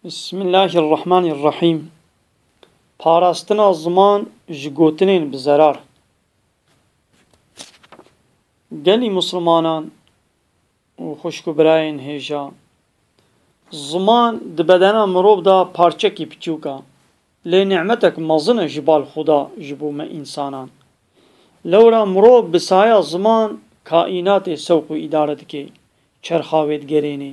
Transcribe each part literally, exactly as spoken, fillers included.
Bismillahirrahmanirrahîm. Parastina ziman ji gotinên bi zerar. Gelî Muslimanan û xwişk û birayên hêja, ziman di bedena mirov de parçekî piçûk e, lê nîmetek mezin e ji bal Xuda ji bo me însanan. Lewra mirov bi saya ziman kaînatê sewq û îdare dike, çerxa wê digerêne.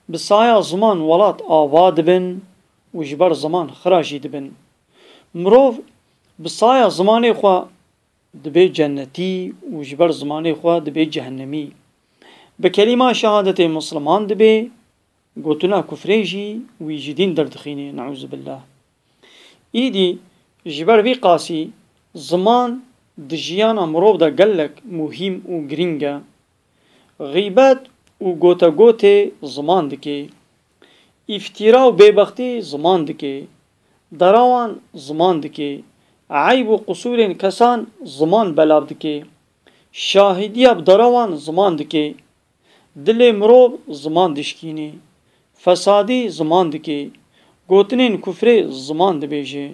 Bi saya ziman welat ava dibin û ji ber ziman xira jî dibin. Mirov bi saya zimanê xwe dibe cennetî û ji ber zimanê xwe dibe cehennemî. Bi kelîma şehadetê misliman dibe, gotina kufrê jî wî ji dîn derdixîne, neûzubillah. Îdî ji ber vî qasî ziman di jiyana mirov de gelek muhîm û girîng e. Xîbet û gotegotê ziman dike. Îftîra û bêbextî ziman dike. Derawan ziman dike. Eyb û qisûrên kesan ziman belav dike. Şahîdiya bi derawan ziman dike. Dilê mirov ziman dişkînî. Fesadî ziman dikê. Gotinên kufrê ziman dibêje.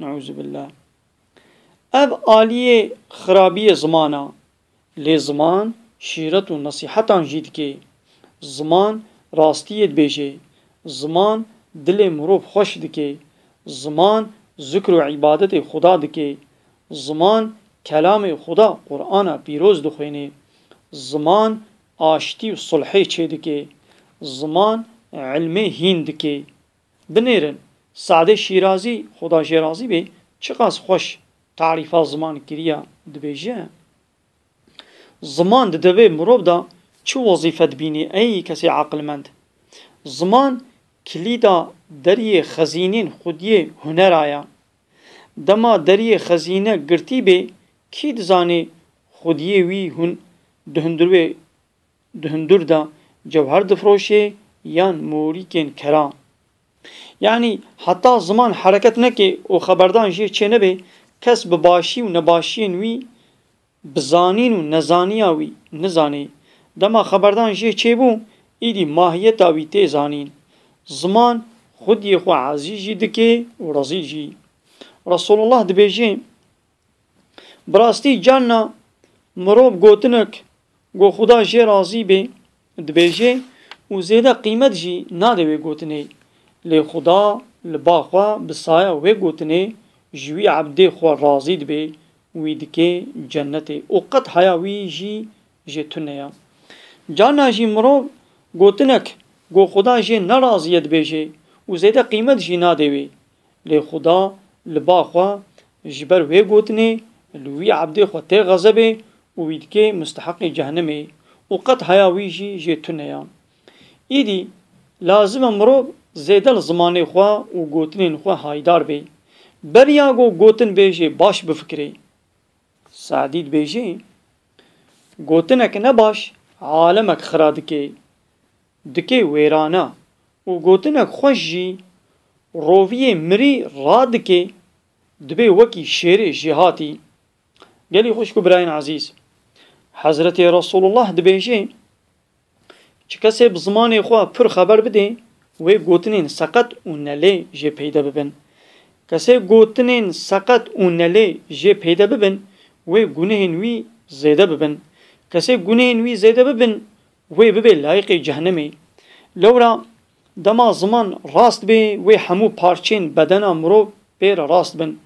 Neûzubillah. Ev aliyê xirabiyê ziman a. Lê ziman şîret û nesîhetan jî dikê. Ziman rastiyê dibêje. Ziman dilê mirov xweş dikê. Ziman zikr û îbadetê Xuda dikê. Ziman kelamê Xuda Qur'ana pîroz dixwênê. Ziman aştî û sulhê çêdike. Ziman ilmê hîn dike. Binêrin, Sadê Şîrazî, Xuda jê razî bê, çiqas xweş tarîfa ziman kiriya, dibêje: Ziman di devê mirov de çi wezîfe dibînî ey kesê aqilmend? Ziman kilîda deriyê xezînên xwediyê hunera ye. Dema deriyê xezîne girtî bê, kî dizanê xwediyê wî hûn di hundirê, di hundir de cewher difroşê yan morîkên kera? Yanî heta ziman hereket neke û xeberdan jê çênebe, kes bi başî û nebaşiyên wî, bi zanîn û nezaniya wî nizanê. Dema xeberdan jê çêbû, îdî mahiyeta wî tê zanîn. Ziman xwediyê xwe ezîz jî dike û rezîl jî. Resulullah dibêje: Bi rastî carna mirov gotinek ku Xuda jê razî bê, dibêje û zêde qîmet jî nade wê gotinê. Lê Xuda li ba xwe bi saya wê gotinê ji wî ebdê xwe razî dibe, wî dike cennetê û qet heya wî jî jê tune ya. Carna jî mirov gotinek ku Xuda jê nerazî ye dibêje û zêde qîmet jî nade wê. Lê Xuda li ba xwe ji ber wê gotinê li wî ebdê xwe tê xezebê û wî dike musteheqê cehennemê û qet heya wî jî jê tune ya. Îdî lazim e mirov zêde li zimanê xwe û gotinên xwe haydar bê. Beriya ku gotin bêjê baş bifikirê. Sadî dibêje: Gotinek nebaş alemek xira dike, dike wêrana û gotinek xweş jî roviyê mirî radike, dibe wekî şêrê jêhatî. Gelî xwişk û birayên ezîz, Hezretê Resulullah dibêje: Çi kesê bi zimanê xwe pir xeber bidê, wê gotinên seqet û nelê jê peyde bibin. Kesê gotinên seqet û nelê jê peyde bibin, wê gunehên wî zêde bibin. Kesê gunehên wî zêde bibin, wê bibe layiqê cehennemê. Lewra dema ziman rast bê, wê hemû parçên bedena mirov pê re rast bin.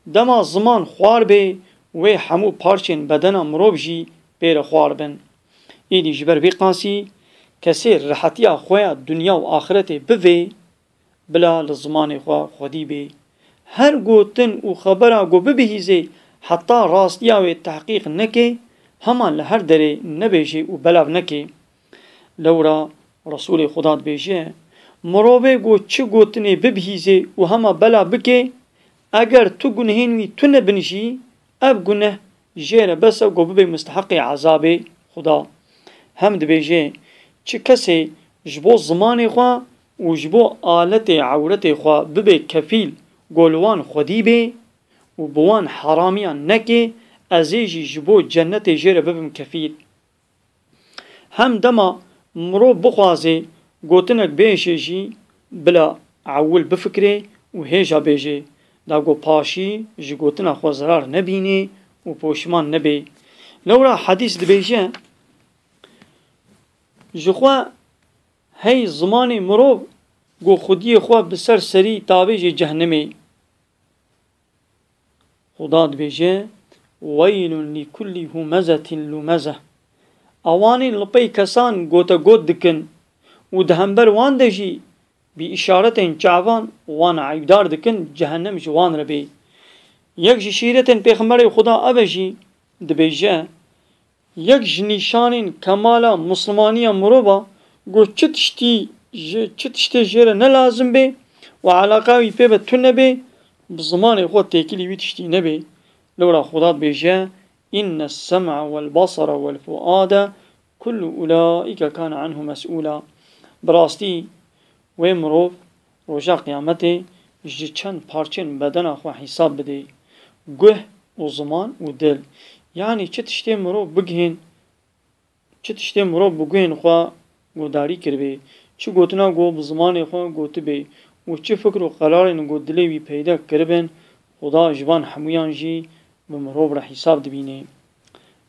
Dema ziman xwar bê, wê hemû parçên bedena mirov jî pê re xwar bin. Îdî ji ber vî qasî kesê rihetiya xwe ya dinya û axretê bivê, bila li zimanê xwe xwedî bê. Her gotin û xebera ku bibihîzê heta rastiya wê tehqîq neke, hema li her derê nebêje û belav neke. Lewra Resûlê Xuda dibêje: Mirovê ku çi gotinê bibihîzê û hema belav bike, eger tu gunehên wî tune bin jî, ev guneh jê re bes e ku bibe musteheqê ezabê Xuda. Hem dibêje: Çi kesê ji bo zimanê xwe û ji bo aletê ewretê xwe bibe kefîl ku li wan xwedî bê û bi wan heramiyan neke, ez ê jî ji bo cennetê jê re bibim kefîl. Hem dema mirov bixwaze gotinek bêje jî, bila ewil bifikirê û hêja bêjê, da ku paşî ji gotina xwe zerar nebînê û poşiman nebê. Lewra hedîs dibêje, ji xwe hey zimanê mirov ku xwediyê xwe bi ser serî tavêjê cehnemê. Xuda dibêje, "Weylun li kullî humezetin lumezeh." Ewanên li pey kesan gotegot dikin û di hember wan de jî bi îşaretên çavan wan eyîbdar dikin, cehennem ji wan re bê. Yek ji şîretên Pêxemberê Xuda ev e jî, dibêje, Yek ji nîşanên kemala Mislimaniya mirova ku çi tiştî ji, çi tiştê jê re ne lazim bê û eleqa wî pê ve tune bê, bi zimanê xwe têkilî wî tiştî nebê. Lewra Xuda dibêje, "Inne sem'a wel basara wel fuade kullu ulaîke kane anhu mes'ûla." Bi rastî wê mirov roja qiyametê ji çend parçên bedena xwe hîsab bidê, guh û ziman û dil. Yanî çi tiştê mirov bigihên, çi tiştê mirov bi guhên xwe guhdarî kiribê, çi gotina ku bi zimanê xwe gotibê û çi fikr û qerarên ku dilê wî peyda kiribin, Xuda ji van hemûyan jî bi mirov re hîsab dibînê.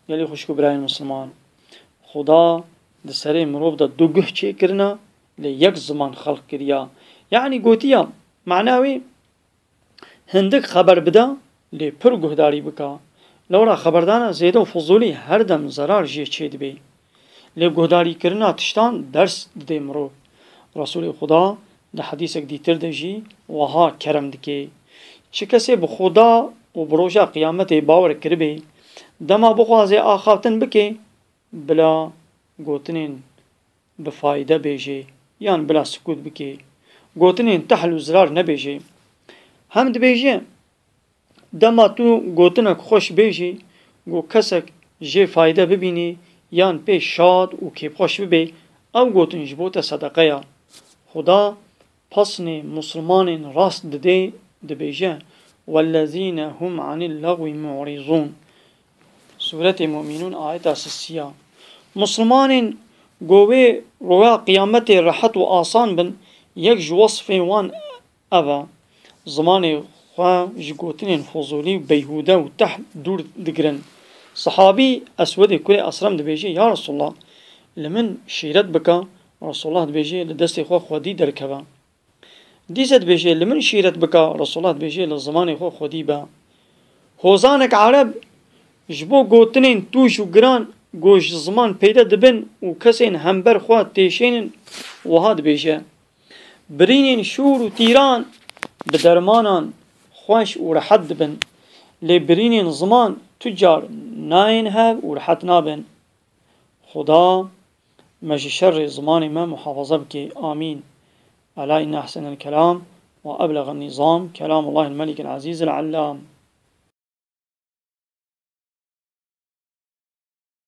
Gelî xwişk û birayên Misliman, Xuda di serê mirov de du guh çêkirina, lê yek ziman xelq kiriya. Yanî gotiya, mana wê, hindik xeber bida, lê pir guhdarî bika. Lewra xeberdana zêde û fizûlî her dem zerar jê çêdibê. Lê guhdarîkirina tiştan ders didê mirov. Resûlê Xuda di hedîsek dîtir de jî wiha kerem dike, Çi kesê bi Xuda û bi roja qiyametê bawer kiribê, dema bixwaze axaftin bike, bila gotinên bifayde bêjê yan bila sikût bikê. Gotinên tehl û zirar nebêjê. Hem dibêje, dema tu gotinek xweş bêjî, ku kesek jê fayde bibînî yan pê şad û kêfxweş bibê, ew gotin ji bo te sedeqe ya. Xuda pesnê Musulmanên rast didê, dibêje, "Wellezîne hum anil lagwi mu'rîzûn." Sûretê Mumînûn, ayeta sisiya. Musulmanên ku wê roya qiyametê rehet û asan bin, yek ji wesfên wan ev e. Zimanê xwe ji gotinên fizûlî û beyhûde û tehl dûr digirin. Sehabî Eswedê kurê Esrem dibêje, "Ya Resulallah, li min şîret bike." Resulallah dibêje, "Li destê xwe xwedî derkeve." Dîse dibêje, "Li min şîret bike." Resulullah dibêje, "Li zimanê xwe xwedî be." Hozanek Ereb ji bo gotinên tûj û giran ku ji ziman peyde dibin û kesên hember xwe têşênin, wiha dibêje, "Birînên şûr û tîran bi dermanan xweş û rehet dibin, lê birînên ziman tu car nayên hev û rehet nabin." Xuda me ji şerê zimanê me muhafaza bike. Amîn. Ela inne ehsenel kelam ve eblegan nizam kelamullahil melikil azîzil allam.